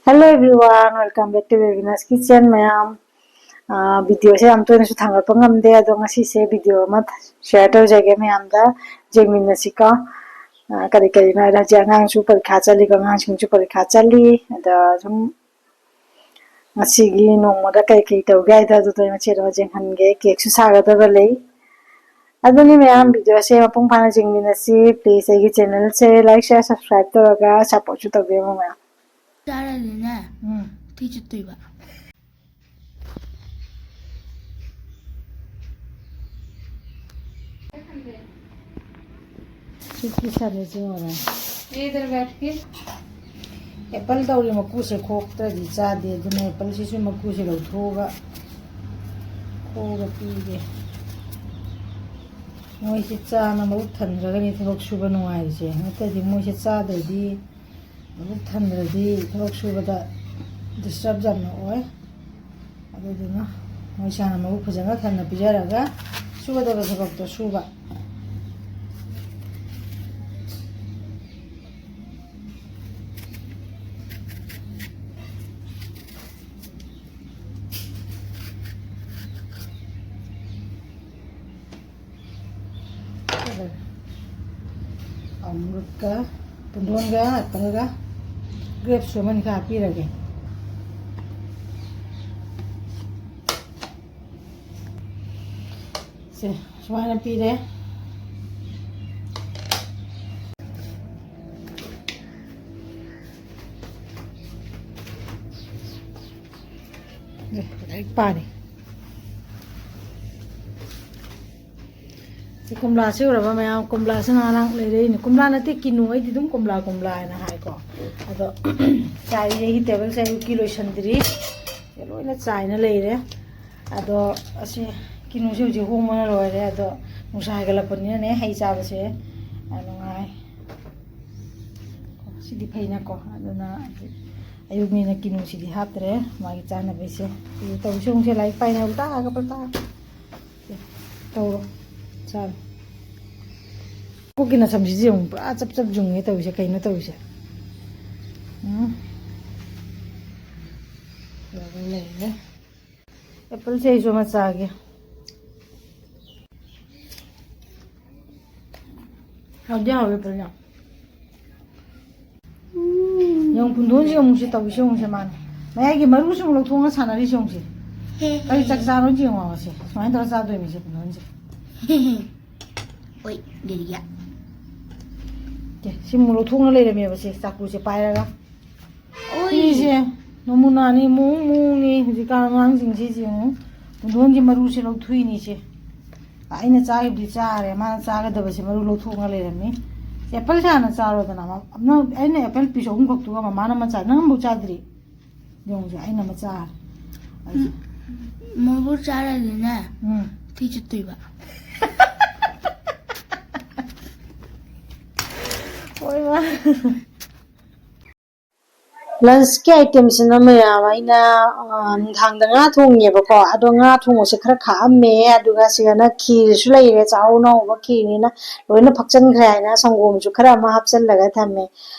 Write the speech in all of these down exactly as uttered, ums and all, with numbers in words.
Hello everyone, welcome back to Bevina's Kitchen, ꯃꯌꯥꯝ꯫ ꯑꯥ, videoꯁꯦ ꯌꯥꯝ ꯇꯣꯏꯅꯁꯨ ꯊꯥꯡꯒꯠꯄ ꯉꯝꯗꯦ, ꯑꯗꯣ ꯉꯁꯤꯁꯦ video ꯑꯃ share ꯇꯧꯖꯒꯦ ꯃꯌꯥꯝꯗ, ꯌꯦꯡꯃꯤꯟꯅꯁꯤꯀꯣ꯫ ꯑꯥ, ꯀꯔꯤ ꯀꯔꯤꯅꯣ ꯍꯥꯏꯗꯤ ꯍꯧꯖꯤꯛ ꯑꯉꯥꯡꯁꯨ ꯄꯔꯤꯈꯥ ꯆꯠꯂꯤꯀꯣ, ꯑꯉꯥꯡꯁꯤꯡꯁꯨ ꯄꯔꯤꯈꯥ ꯆꯠꯂꯤ, ꯑꯗ ꯁꯨꯝ ꯉꯁꯤꯒꯤ ꯅꯣꯡꯃꯗ ꯀꯩ ꯀꯩ ꯇꯧꯒꯦ ꯍꯥꯏꯗꯣ ꯑꯗꯨꯗꯣ ꯑꯩ ꯃꯆꯦꯠ ꯑꯃ ꯌꯦꯡꯍꯟꯒꯦ꯫ Cakeꯁꯨ ꯁꯥꯒꯗꯕ ꯂꯩ꯫ ꯑꯗꯨꯅꯤ ꯃꯌꯥꯝ, videoꯁꯦ ꯃꯄꯨꯡ ꯐꯥꯅ ꯌꯦꯡꯃꯤꯟꯅꯁꯤ꯫ Please ꯑꯩꯒꯤ channelꯁꯦ like, share, subscribe ꯇꯧꯔꯒ supportꯁꯨ ꯇꯧꯕꯤꯔꯝꯃꯣ ꯃꯌꯥꯝ꯫ ꯆꯥꯔꯗꯤꯅꯦ, ꯎꯝ꯫ ꯊꯤ ꯆꯠꯇꯣꯏꯕ꯫ ꯁꯤ ꯀꯤꯁꯟꯅ ꯆꯤꯡꯉꯨꯔꯦ꯫ ꯑꯦꯄꯜ ꯇꯧꯔꯤ ꯃꯀꯨꯁꯦ ꯈꯣꯛꯇ꯭ꯔꯗꯤ ꯆꯥꯗꯦ, ꯑꯗꯨꯅ ꯑꯦꯄꯜꯁꯤꯁꯨ ꯃꯀꯨꯁꯦ ꯂꯧꯊꯣꯛꯑꯒ ꯈꯣꯛꯑꯒ ꯄꯤꯒꯦ꯫ ꯃꯣꯏꯁꯦ ꯆꯥꯅ ꯃꯕꯨꯛ ꯊꯟꯈ꯭ꯔꯒꯅꯤ ꯊꯕꯛ ꯁꯨꯕ ꯅꯨꯡꯉꯥꯏꯔꯤꯁꯦ, ꯅꯠꯇ꯭ꯔꯗꯤ ꯃꯣꯏꯁꯦ ꯆꯥꯗ꯭ꯔꯗꯤ, ꯃꯕꯨꯛ ꯊꯟꯗ꯭ꯔꯗꯤ ꯊꯕꯛ ꯁꯨꯕꯗ disturb ꯌꯥꯝꯅ ꯑꯣꯏ꯫ ꯑꯗꯨꯗꯨꯅ ꯃꯣꯏꯁꯦ ꯍꯥꯟꯅ ꯃꯕꯨꯛ ꯐꯖꯅ ꯊꯟꯅ ꯄꯤꯖꯔꯒ ꯁꯨꯒꯗꯕ ꯊꯕꯛꯇꯣ ꯁꯨꯕ꯫ ꯑꯃꯔꯨꯠꯀ, ꯄꯨꯡꯗꯣꯟꯒ, ꯑꯦꯄꯜꯒ, grapesꯁꯨ ꯑꯃꯅꯤꯈꯛ ꯍꯥꯞꯄꯤꯔꯒꯦ꯫ ꯁꯦ, ꯁꯨꯃꯥꯏꯅ ꯄꯤꯔꯦ꯫ ꯂꯥꯏꯔꯤꯛ ꯄꯥꯔꯤ꯫ ꯁꯤ ꯀꯣꯝꯂꯥꯁꯤ ꯎꯔꯕ ꯃꯌꯥꯝ? ꯀꯣꯝꯂꯥꯁꯤꯅ ꯉꯔꯥꯡ ꯂꯩꯔꯛꯏꯅꯦ꯫ ꯀꯣꯝꯂꯥ ꯅꯠꯇꯦ, ꯀꯤꯅꯨ꯫ ꯑꯩꯗꯤ ꯑꯗꯨꯝ ꯀꯣꯝꯂꯥ, ꯀꯣꯝꯂꯥ ꯍꯥꯏꯅ ꯍꯥꯏꯀꯣ꯫ ꯑꯗꯣ ꯆꯥꯏꯔꯤ, ꯑꯩꯒꯤ tableꯁꯦ ꯑꯌꯨꯛꯀꯤ ꯂꯣꯏꯁꯟꯗ꯭ꯔꯤ꯫ ꯁꯦ ꯂꯣꯏꯅ ꯆꯥꯏꯅ ꯂꯩꯔꯦ꯫ ꯑꯗꯣ ꯑꯁꯤ ꯀꯤꯅꯨꯁꯦ ꯍꯧꯖꯤꯛ ꯍꯣꯡꯕꯅ ꯂꯣꯏꯔꯦ꯫ ꯑꯗꯣ ꯅꯨꯡꯁꯥ ꯍꯦꯟꯒꯠꯂꯛꯄꯅꯤꯅꯅꯦ, ꯍꯩ ꯆꯥꯕꯁꯦ ꯌꯥꯝ ꯅꯨꯡꯉꯥꯏ꯫ ꯁꯤꯗꯤ ꯐꯩꯅꯀꯣ꯫ ꯑꯗꯨꯅ ꯑꯌꯨꯛꯅꯤꯅ ꯀꯤꯅꯨꯁꯤꯗꯤ ꯍꯥꯞꯇ꯭ꯔꯦ, ꯃꯥꯒꯤ ꯆꯥꯅꯕꯩꯁꯦ꯫ ꯁꯤ ꯇꯧꯔꯤꯁꯦ ꯑꯃꯨꯛꯁꯦ ꯂꯥꯏꯔꯤꯛ ꯄꯥꯏꯅ ꯎꯜꯇꯥꯒ ꯄꯜꯇꯥꯒ꯫ ꯁꯦ, ꯇꯧꯔꯣ, ꯆꯥꯔꯣ꯫ ꯀꯣꯛꯀꯤ ꯅꯁꯝꯁꯤꯁꯨ ꯌꯦꯡꯉꯨ, ꯄꯨꯔꯥ ꯆꯞ ꯆꯞ ꯌꯨꯡꯉꯦ ꯇꯧꯔꯤꯁꯦ꯫ ꯀꯩꯅꯣ ꯇꯧꯔꯤꯁꯦ? ꯎꯝ꯫ ꯂꯩꯔꯦ꯫ ꯑꯦꯄꯜꯁꯦ ꯑꯩꯁꯨ ꯑꯃ ꯆꯥꯒꯦ꯫ ꯍꯥꯎꯗꯤ ꯍꯥꯎꯋꯦ ꯑꯦꯄꯜꯁꯦ꯫ ꯌꯦꯡꯉꯨ, ꯄꯨꯟꯗꯣꯟꯁꯦ ꯌꯦꯡꯉꯨꯁꯦ, ꯇꯧꯔꯤꯁꯦ ꯌꯦꯡꯉꯨꯁꯦ ꯃꯥꯅ꯫ ꯃꯌꯥꯏꯒꯤ ꯃꯔꯨꯁꯤ ꯑꯃꯨꯛ ꯂꯧꯊꯣꯛꯑꯒ ꯁꯥꯟꯅꯔꯤꯁꯦ ꯌꯦꯡꯉꯨꯁꯦ꯫ ꯀꯔꯤ ꯆꯥꯛ ꯆꯥꯔꯣꯏꯁꯦ ꯌꯦꯡꯉꯣ ꯁꯦ꯫ ꯁꯨꯃꯥꯏꯅ ꯇꯧꯔ ꯆꯥꯗꯣꯏꯅꯤꯁꯦ ꯄꯨꯟꯗꯣꯟꯁꯦ꯫ ꯑꯣꯏ, ꯒꯦꯔꯤꯌꯥ꯫ ꯑꯦ, ꯁꯤ ꯑꯃꯨꯛ ꯂꯧꯊꯣꯛꯅ ꯂꯩꯔꯝꯃꯦꯕ ꯁꯦ, ꯆꯥꯛꯀꯨꯁꯦ ꯄꯥꯏꯔꯒ꯫ ꯑꯣꯏ꯫ ꯁꯤꯁꯦ ꯅꯃꯨꯅꯥꯅꯤ, ꯃꯑꯣꯡ ꯃꯑꯣꯡꯅꯤ꯫ ꯍꯧꯖꯤꯛꯀꯥꯟ ꯑꯉꯥꯡꯁꯤꯡꯁꯤ ꯌꯦꯡꯉꯨ, ꯄꯨꯡꯗꯣꯟꯒꯤ ꯃꯔꯨꯁꯦ ꯂꯧꯊꯣꯛꯏꯅꯤ ꯁꯦ꯫ ꯑꯩꯅ ꯆꯥꯈꯤꯕꯗꯤ ꯆꯥꯔꯦ, ꯃꯥꯅ ꯆꯥꯒꯗꯕꯁꯦ ꯃꯔꯨ ꯂꯧꯊꯣꯛꯅ ꯂꯩꯔꯝꯃꯤ꯫ ꯑꯦꯄꯜꯁꯦ ꯍꯥꯟꯅ ꯆꯥꯔꯣꯗꯅ꯫ ꯃ-, ꯅꯪ, ꯑꯩꯅ ꯑꯦꯄꯜ ꯄꯤꯁ ꯑꯍꯨꯝ ꯈꯛꯇꯨꯒ ꯃꯃꯥꯅ ꯑꯃ ꯆꯥ, ꯅꯪ ꯑꯃꯐꯥꯎ ꯆꯥꯗ꯭ꯔꯤ꯫ ꯌꯦꯡꯉꯨꯁꯦ, ꯑꯩꯅ ꯑꯃ ꯆꯥꯔꯦ꯫ ꯑꯩꯁꯦ, ꯃꯕꯨ ꯆꯥꯔꯗꯤꯅꯦ, ꯎꯝ꯫ ꯊꯤ ꯆꯠꯇꯣꯏꯕ꯫ ꯍꯣꯏ, ꯃꯥ꯫ ꯂꯟꯁꯀꯤ ꯑꯥꯏꯇꯦꯝꯁꯤꯅ ꯃꯌꯥꯝ ꯑꯩꯅ, ꯑ, ꯅꯨꯡꯗꯥꯡꯗ ꯉꯥ ꯊꯣꯡꯉꯦꯕꯀꯣ꯫ ꯑꯗꯣ ꯉꯥ ꯊꯣꯡꯕꯁꯦ ꯈꯔ ꯈꯥꯛꯑꯝꯃꯦ, ꯑꯗꯨꯒ ꯁꯤꯗꯅ ꯈꯤꯔꯁꯨ ꯂꯩꯔꯦ, ꯆꯥꯛꯍꯥꯎ ꯅꯧꯕ ꯈꯤꯔꯅꯤꯅ ꯂꯣꯏꯅ ꯐꯛꯆꯟꯈ꯭ꯔꯦ ꯍꯥꯏꯅ ꯁꯪꯒꯣꯝꯁꯨ ꯈꯔ ꯑꯃ ꯍꯥꯞꯆꯜꯂꯒ ꯊꯝꯃꯦ꯫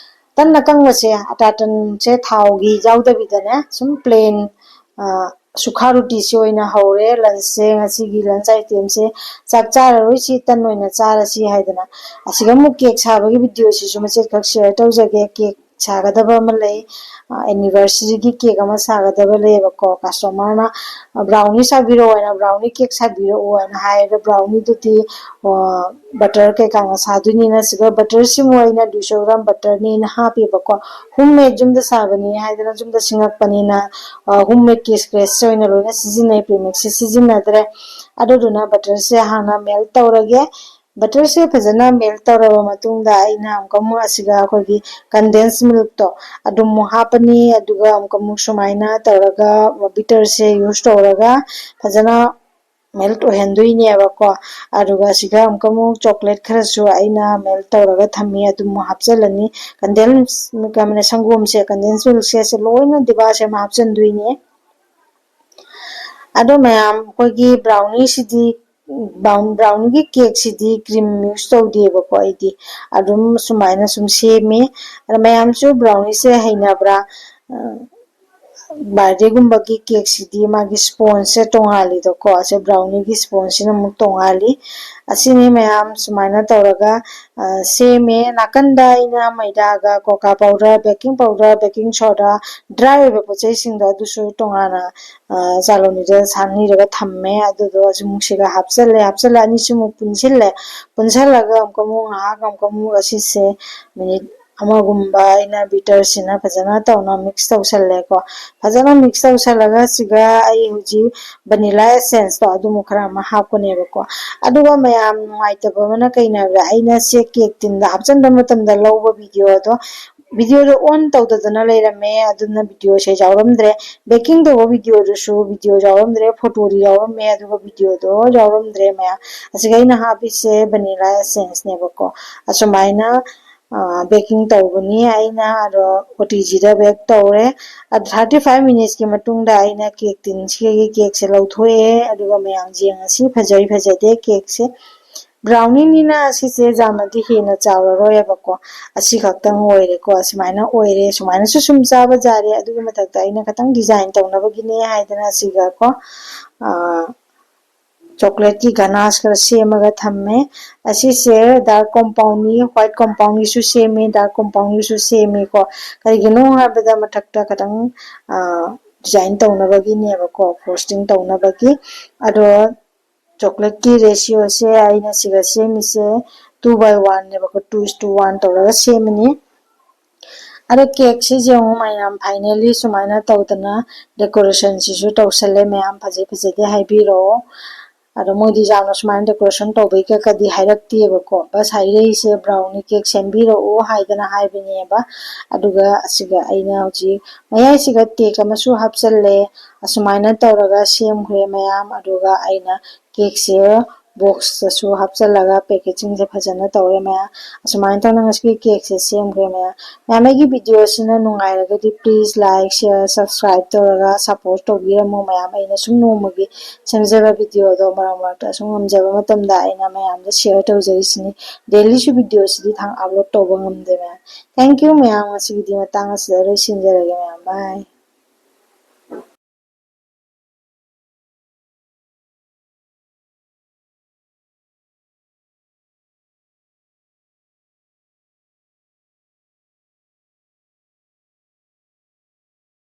ꯇꯟ ꯑꯀꯪꯕꯁꯦ, ꯑꯇꯥ ꯇꯟꯁꯦ ꯊꯥꯎꯒꯤ ꯌꯥꯎꯗꯕꯤꯗꯅꯦ, ꯁꯨꯝ ꯄ꯭ꯂꯦꯟ, ꯑ, ꯁꯨꯈꯥ ꯔꯨꯇꯤꯁꯤ ꯑꯣꯏꯅ ꯍꯧꯔꯦ ꯂꯟꯁꯁꯦ꯫ ꯉꯁꯤꯒꯤ ꯂꯟꯁ ꯑꯥꯏꯇꯦꯝꯁꯦ ꯆꯥꯛ ꯆꯥꯔꯔꯣꯏꯁꯤ, ꯇꯟ ꯑꯣꯏꯅ ꯆꯥꯔꯁꯤ ꯍꯥꯏꯗꯅ꯫ ꯑꯁꯤꯒ ꯑꯃꯨꯛ ꯀꯦꯛ ꯁꯥꯕꯒꯤ ꯚꯤꯗꯤꯑꯣꯁꯤꯁꯨ ꯃꯆꯦꯠ ꯈꯛ ꯁꯤꯌꯔ ꯇꯧꯖꯒꯦ꯫ ꯀꯦꯛ ꯁꯥꯒꯗꯕ ꯑꯃ ꯂꯩ, ꯑꯦꯅꯤꯚꯔꯁꯔꯤꯒꯤ ꯀꯦꯛ ꯑꯃ ꯁꯥꯒꯗꯕ ꯂꯩꯌꯦꯕꯀꯣ꯫ ꯀꯁꯇꯃꯔꯅ ꯕ꯭ꯔꯥꯎꯅꯤ ꯁꯥꯕꯤꯔꯛꯑꯣ ꯍꯥꯏꯅ, ꯕ꯭ꯔꯥꯎꯅꯤ ꯀꯦꯛ ꯁꯥꯕꯤꯔꯛꯑꯣ ꯍꯥꯏꯅ ꯍꯥꯏꯔꯒ, ꯕ꯭ꯔꯥꯎꯅꯤꯗꯨꯗꯤ, ꯑ, ꯕꯇꯔ ꯀꯩꯀꯥꯅ ꯁꯥꯗꯣꯏꯅꯤꯅ, ꯁꯤꯗ ꯕꯇꯔꯁꯤꯃꯨꯛ ꯑꯩꯅ ꯗꯨꯏꯁꯣ ꯒ꯭ꯔꯥꯝ ꯕꯇꯔꯅꯦꯅ ꯍꯥꯞꯄꯦꯕꯀꯣ꯫ ꯍꯣꯝ ꯃꯦꯗ ꯌꯨꯝꯗ ꯁꯥꯕꯅꯤ ꯍꯥꯏꯗꯅ ꯌꯨꯝꯗ ꯁꯤꯡꯉꯛꯄꯅꯤꯅ, ꯑ, ꯍꯣꯝ ꯃꯦꯗꯀꯤ ꯁ꯭ꯀ꯭ꯔꯦꯆꯁꯦ ꯑꯣꯏꯅ ꯂꯣꯏꯅ ꯁꯤꯖꯤꯟꯅꯩ, ꯄ꯭ꯔꯤꯃꯤꯛꯁꯁꯦ ꯁꯤꯖꯤꯟꯅꯗ꯭ꯔꯦ꯫ ꯑꯗꯨꯗꯨꯅ ꯕꯇꯔꯁꯦ ꯍꯥꯟꯅ ꯃꯦꯜꯠ ꯇꯧꯔꯒꯦ꯫ ꯕꯇꯔꯁꯦ ꯐꯖꯅ ꯃꯦꯜꯠ ꯇꯧꯔꯕ ꯃꯇꯨꯡꯗ, ꯑꯩꯅ ꯑꯃꯨꯛꯀ ꯑꯃꯨꯛ ꯑꯁꯤꯒ ꯑꯩꯈꯣꯏꯒꯤ ꯀꯟꯗꯦꯟꯁ ꯃꯤꯜꯛꯇꯣ ꯑꯗꯨ ꯑꯃꯨꯛ ꯍꯥꯞꯄꯅꯤ꯫ ꯑꯗꯨꯒ ꯑꯃꯨꯛꯀ ꯑꯃꯨꯛ ꯁꯨꯃꯥꯏꯅ ꯇꯧꯔꯒ, ꯕꯤꯇꯔꯁꯦ ꯌꯨꯁ ꯇꯧꯔꯒ ꯐꯖꯅ ꯃꯦꯜꯠ ꯑꯣꯏꯍꯟꯗꯣꯏꯅꯦꯕꯀꯣ꯫ ꯑꯗꯨꯒ ꯁꯤꯗ ꯑꯃꯨꯛꯀ ꯑꯃꯨꯛ ꯆꯣꯀ꯭ꯂꯦꯠ ꯈꯔꯁꯨ ꯑꯩꯅ ꯃꯦꯜꯠ ꯇꯧꯔꯒ ꯊꯝꯃꯤ, ꯑꯗꯨ ꯑꯃꯨꯛ ꯍꯥꯞꯆꯤꯜꯂꯅꯤ꯫ ꯀꯟꯗꯦꯟꯁ, ꯀꯩꯅꯣ, ꯁꯪꯒꯣꯝꯁꯦ, ꯀꯟꯗꯦꯟꯁ ꯃꯤꯜꯛꯁꯦ, ꯁꯤ ꯂꯣꯏꯅ ꯗꯤꯕꯥꯁꯦ ꯑꯃ ꯍꯥꯞꯆꯤꯟꯗꯣꯏꯅꯦ꯫ ꯑꯗꯣ ꯃꯌꯥꯝ, ꯑꯩꯈꯣꯏꯒꯤ ꯕ꯭ꯔꯥꯎꯅꯤꯁꯤꯗꯤ, ꯕ꯭ꯔꯥꯎꯟ-, ꯕ꯭ꯔꯥꯎꯅꯤꯒꯤ ꯀꯦꯛꯁꯤꯗꯤ ꯀ꯭ꯔꯤꯝ ꯌꯨꯁ ꯇꯧꯗꯦꯕꯀꯣ ꯑꯩꯗꯤ꯫ ꯑꯗꯨꯝ ꯁꯨꯃꯥꯏꯅ ꯁꯨꯝ ꯁꯦꯝꯃꯤ꯫ ꯑꯗꯣ ꯃꯌꯥꯝꯁꯨ ꯕ꯭ꯔꯥꯎꯅꯤꯁꯦ ꯍꯩꯅꯕ꯭ꯔꯥ? ꯑ, ꯕꯥꯔꯗꯦꯒꯨꯝꯕꯒꯤ ꯀꯦꯛꯁꯤꯗꯤ ꯃꯥꯒꯤ ꯁ꯭ꯄꯣꯟꯖꯁꯦ ꯇꯣꯉꯥꯜꯂꯤꯗꯣꯀꯣ꯫ ꯑꯁꯦ ꯕ꯭ꯔꯥꯎꯅꯤꯒꯤ ꯁ꯭ꯄꯣꯟꯖꯁꯤꯅ ꯑꯃꯨꯛ ꯇꯣꯉꯥꯜꯂꯤ꯫ ꯑꯁꯤꯅꯤ ꯃꯌꯥꯝ, ꯁꯨꯃꯥꯏꯅ ꯇꯧꯔꯒ, ꯑ, ꯁꯦꯝꯃꯦ꯫ ꯅꯥꯀꯟꯗ ꯑꯩꯅ ꯃꯩꯗꯥꯒ cocoa powder, baking powder, baking soda, dry ꯑꯣꯏꯕ ꯄꯣꯠ ꯆꯩꯁꯤꯡꯗꯣ ꯑꯗꯨꯁꯨ ꯇꯣꯉꯥꯟꯅ, ꯑ, ꯆꯥꯂꯣꯅꯤꯗ ꯁꯥꯟꯅꯤꯔꯒ ꯊꯝꯃꯦ꯫ ꯑꯗꯨꯗꯣ ꯑꯃꯨꯛ ꯁꯤꯒ ꯍꯥꯞꯆꯜꯂꯦ꯫ ꯍꯥꯞꯆꯜꯂ ꯑꯅꯤꯁꯤꯃꯨꯛ ꯄꯨꯟꯁꯤꯜꯂꯦ꯫ ꯄꯨꯟꯁꯤꯜꯂꯒ ꯑꯃꯨꯛꯀ ꯑꯃꯨꯛ ꯉꯥꯏꯍꯥꯛ ꯑꯃꯨꯛꯀ ꯑꯃꯨꯛ ꯑꯁꯤꯁꯦ ꯃꯤꯅꯤꯠ ꯑꯃꯒꯨꯝꯕ ꯑꯩꯅ ꯕꯤꯇꯔꯁꯤꯅ ꯐꯖꯅ ꯇꯧꯅ ꯃꯤꯛꯁ ꯇꯧꯁꯜꯂꯦꯀꯣ꯫ ꯐꯖꯅ ꯃꯤꯛꯁ ꯇꯧꯁꯜꯂꯒ ꯁꯤꯒ ꯑꯩ ꯍꯧꯖꯤꯛ ꯚꯅꯤꯂꯥ ꯑꯦꯁꯦꯟꯁꯇꯣ ꯑꯗꯨꯃꯨꯛ ꯈꯔ ꯑꯃ ꯍꯥꯞꯀꯅꯦꯕꯀꯣ꯫ ꯑꯗꯨꯒ ꯃꯌꯥꯝ ꯅꯨꯡꯉꯥꯏꯇꯕ ꯑꯃꯅ ꯀꯩꯅꯣ ꯍꯥꯏꯕꯗ, ꯑꯩꯅ ꯁꯦ ꯀꯦꯛ ꯇꯤꯟꯗ ꯍꯥꯞꯆꯤꯟꯕ ꯃꯇꯝꯗ ꯂꯧꯕ ꯚꯤꯗꯤꯑꯣꯗꯣ, ꯚꯤꯗꯤꯑꯣꯗꯣ ꯑꯣꯟ ꯇꯧꯗꯗꯅ ꯂꯩꯔꯝꯃꯦ꯫ ꯑꯗꯨꯅ ꯚꯤꯗꯤꯑꯣꯁꯦ ꯌꯥꯎꯔꯝꯗ꯭ꯔꯦ꯫ ꯕꯦꯀꯤꯡ ꯇꯧꯕ ꯚꯤꯗꯤꯑꯣꯗꯨꯁꯨ ꯚꯤꯗꯤꯑꯣ ꯌꯥꯎꯔꯝꯗ꯭ꯔꯦ, ꯐꯣꯇꯣꯗꯤ ꯌꯥꯎꯔꯝꯃꯦ, ꯑꯗꯨꯒ ꯚꯤꯗꯤꯑꯣꯗꯣ ꯌꯥꯎꯔꯝꯗ꯭ꯔꯦ ꯃꯌꯥꯝ꯫ ꯑꯁꯤꯒ ꯑꯩꯅ ꯍꯥꯞꯄꯤꯁꯦ ꯚꯅꯤꯂꯥ ꯑꯦꯁꯦꯟꯁꯅꯦꯕꯀꯣ꯫ ꯑꯁꯨꯃꯥꯏꯅ, ꯑ, ꯕꯦꯀꯤꯡ ꯇꯧꯕꯅꯤ ꯑꯩꯅ꯫ ꯑꯗꯣ ꯑꯣ ꯇꯤ ꯖꯤꯗ ꯕꯦꯛ ꯇꯧꯔꯦ꯫ ꯑꯗꯣ ꯊꯥꯔꯇꯤ ꯐꯥꯏꯚ ꯃꯤꯅꯤꯠꯁꯀꯤ ꯃꯇꯨꯡꯗ ꯑꯩꯅ ꯀꯦꯛ ꯇꯤꯟꯁꯤꯒꯤ ꯀꯦꯛꯁꯦ ꯂꯧꯊꯣꯛꯑꯦ꯫ ꯑꯗꯨꯒ ꯃꯌꯥꯝ ꯌꯦꯡꯉꯁꯤ, ꯐꯖꯩ ꯐꯖꯗꯦ ꯀꯦꯛꯁꯦ꯫ ꯕ꯭ꯔꯥꯎꯅꯤꯅꯤꯅ ꯁꯤꯁꯦ ꯌꯥꯝꯅꯗꯤ ꯍꯦꯟꯅ ꯆꯥꯎꯔꯔꯣꯏꯕꯀꯣ꯫ ꯑꯁꯤ ꯈꯛꯇꯪ ꯑꯣꯏꯔꯦꯀꯣ꯫ ꯑꯁꯨꯃꯥꯏꯅ ꯑꯣꯏꯔꯦ꯫ ꯁꯨꯃꯥꯏꯅꯁꯨ ꯁꯨꯝ ꯆꯥꯕ ꯌꯥꯔꯦ꯫ ꯑꯗꯨꯒꯤ ꯃꯊꯛꯇ ꯑꯩꯅ ꯈꯤꯇꯪ ꯗꯤꯖꯥꯏꯟ ꯇꯧꯅꯕꯒꯤꯅꯦ ꯍꯥꯏꯗꯅ ꯁꯤꯒꯀꯣ, ꯑ, ꯆꯣꯀ꯭ꯂꯦꯠꯀꯤ ꯒꯅꯥꯁ ꯈꯔ ꯁꯦꯝꯃꯒ ꯊꯝꯃꯦ꯫ ꯑꯁꯤꯁꯦ ꯗꯥꯔꯛ ꯀꯣꯝꯄꯥꯎꯟꯒꯤ, ꯋꯥꯏꯠ ꯀꯣꯝꯄꯥꯎꯟꯒꯤꯁꯨ ꯁꯦꯝꯃꯤ, ꯗꯥꯔꯛ ꯀꯣꯝꯄꯥꯎꯟꯒꯤꯁꯨ ꯁꯦꯝꯃꯤꯀꯣ꯫ ꯀꯔꯤꯒꯤꯅꯣ ꯍꯥꯏꯕꯗ ꯃꯊꯛꯇ ꯈꯤꯇꯪ, ꯑ, ꯗꯤꯖꯥꯏꯟ ꯇꯧꯅꯕꯒꯤꯅꯦꯕꯀꯣ, ꯐ꯭ꯔꯣꯁꯇꯤꯡ ꯇꯧꯅꯕꯒꯤ꯫ ꯑꯗꯣ ꯆꯣꯀ꯭ꯂꯦꯠꯀꯤ ꯔꯦꯁꯤꯌꯣꯁꯦ ꯑꯩꯅ ꯁꯤꯒ ꯁꯦꯝꯃꯤꯁꯦ two by one ꯅꯦꯕꯀꯣ, two is to one ꯇꯧꯔꯒ ꯁꯦꯝꯃꯤꯅꯤ꯫ ꯑꯗꯣ ꯀꯦꯛꯁꯤꯁꯨ ꯌꯦꯡꯉꯨ ꯃꯌꯥꯝ, ꯐꯥꯏꯅꯦꯜꯂꯤ ꯁꯨꯃꯥꯏꯅ ꯇꯧꯗꯅ ꯗꯦꯀꯣꯔꯦꯁꯟꯁꯤꯁꯨ ꯇꯧꯁꯜꯂꯦ꯫ ꯃꯌꯥꯝ ꯐꯖꯩ ꯐꯖꯗꯦ ꯍꯥꯏꯕꯤꯔꯛꯑꯣ꯫ ꯑꯗꯣ ꯃꯣꯏꯗꯤ ꯌꯥꯝꯅ ꯁꯨꯃꯥꯏꯅ ꯗꯦꯀꯣꯔꯦꯁꯟ ꯇꯧꯕꯩ ꯀꯩꯀꯥꯗꯤ ꯍꯥꯏꯔꯛꯇꯦꯕꯀꯣ꯫ ꯕꯁ ꯍꯥꯏꯔꯛꯏꯁꯦ ꯕ꯭ꯔꯥꯎꯅꯤ ꯀꯦꯛ ꯁꯦꯝꯕꯤꯔꯛꯑꯣ ꯍꯥꯏꯗꯅ ꯍꯥꯏꯕꯅꯦꯕ꯫ ꯑꯗꯨꯒ ꯑꯁꯤꯒ ꯑꯩꯅ ꯍꯧꯖꯤꯛ ꯃꯌꯥꯏꯁꯤꯒ ꯇꯦꯛ ꯑꯃꯁꯨ ꯍꯥꯞꯆꯜꯂꯦ꯫ ꯑꯁꯨꯃꯥꯏꯅ ꯇꯧꯔꯒ ꯁꯦꯝꯈ꯭ꯔꯦ ꯃꯌꯥꯝ꯫ ꯑꯗꯨꯒ ꯑꯩꯅ ꯀꯦꯛꯁꯦ ꯕꯣꯛꯁꯇꯁꯨ ꯍꯥꯞꯆꯜꯂꯒ ꯄꯦꯀꯦꯖꯤꯡꯁꯦ ꯐꯖꯅ ꯇꯧꯔꯦ ꯃꯌꯥꯝ꯫ ꯑꯁꯨꯃꯥꯏꯅ ꯇꯧꯅ ꯉꯁꯤꯒꯤ ꯀꯦꯛꯁꯦ ꯁꯦꯝꯈ꯭ꯔꯦ ꯃꯌꯥꯝ꯫ ꯃꯌꯥꯝ, ꯑꯩꯒꯤ ꯚꯤꯗꯤꯑꯣꯁꯤꯅ ꯅꯨꯡꯉꯥꯏꯔꯒꯗꯤ please like, share, subscribe ꯇꯧꯔꯒ support ꯇꯧꯕꯤꯔꯝꯃꯣ ꯃꯌꯥꯝ꯫ ꯑꯩꯅ ꯁꯨꯝ ꯅꯣꯡꯃꯒꯤ ꯁꯦꯝꯖꯕ ꯚꯤꯗꯤꯑꯣꯗꯣ ꯃꯔꯛ ꯃꯔꯛꯇ ꯑꯁꯨꯝ ꯉꯝꯖꯕ ꯃꯇꯝꯗ ꯑꯩꯅ ꯃꯌꯥꯝꯗ share ꯇꯧꯖꯔꯤꯁꯤꯅꯤ꯫ ꯗꯦꯂꯤꯁꯨ ꯚꯤꯗꯤꯑꯣꯁꯤꯗꯤ ꯊꯥꯡ upload ꯇꯧꯕ ꯉꯝꯗꯦ ꯃꯌꯥꯝ꯫ Thank you ꯃꯌꯥꯝ, ꯉꯁꯤꯒꯤꯗꯤ ꯃꯇꯥꯡ ꯑꯁꯤꯗ ꯂꯣꯏꯁꯤꯟꯖꯔꯒꯦ ꯃꯌꯥꯝ꯫ Bye꯫